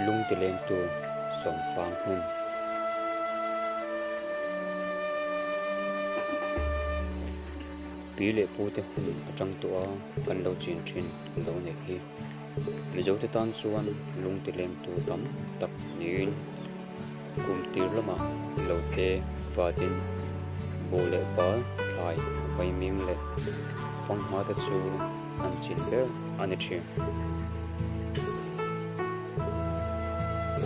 Lung tilengtu sawmfang hmun. Pi leh pute hun atang tawh a kan lo chin thin lo neih hi. Mizote tan chuan lung tilengtu tam tak niin kum tir lamah lo te vatin buh leh bal thlai vaimim leh fanghma te chu an chin ber a ni thin.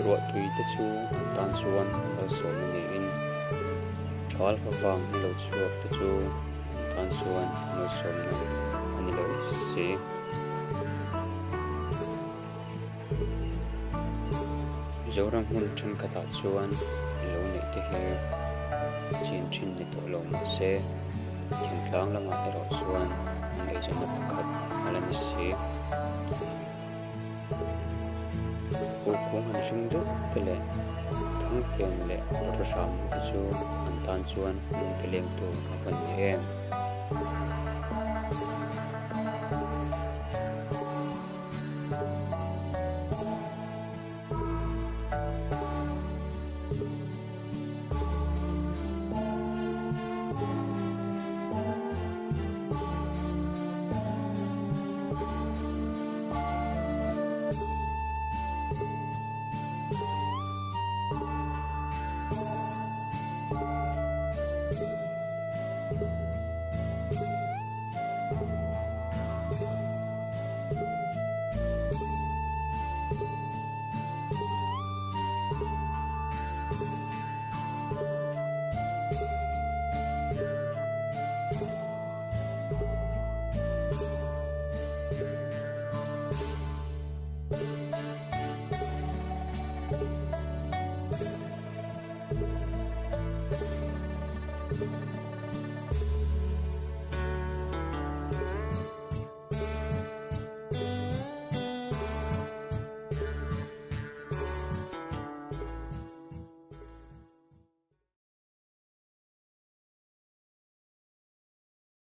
Ruahtui te chu an tan chuan malsawmna niin thal favang ni lo chhuak te chu an tan chuan malsawmna a ni lo si. Mizoram hmun thenkhatah chuan lo neih te hi chin thin ni tawh lo mahse thingtlang lamah erawh chuan an eizawnna pakhat a la ni si. Buhkung han hring deuh te leh thangfian leh pawtawhram te chu an tan chuan lungte leng tur a va ni em.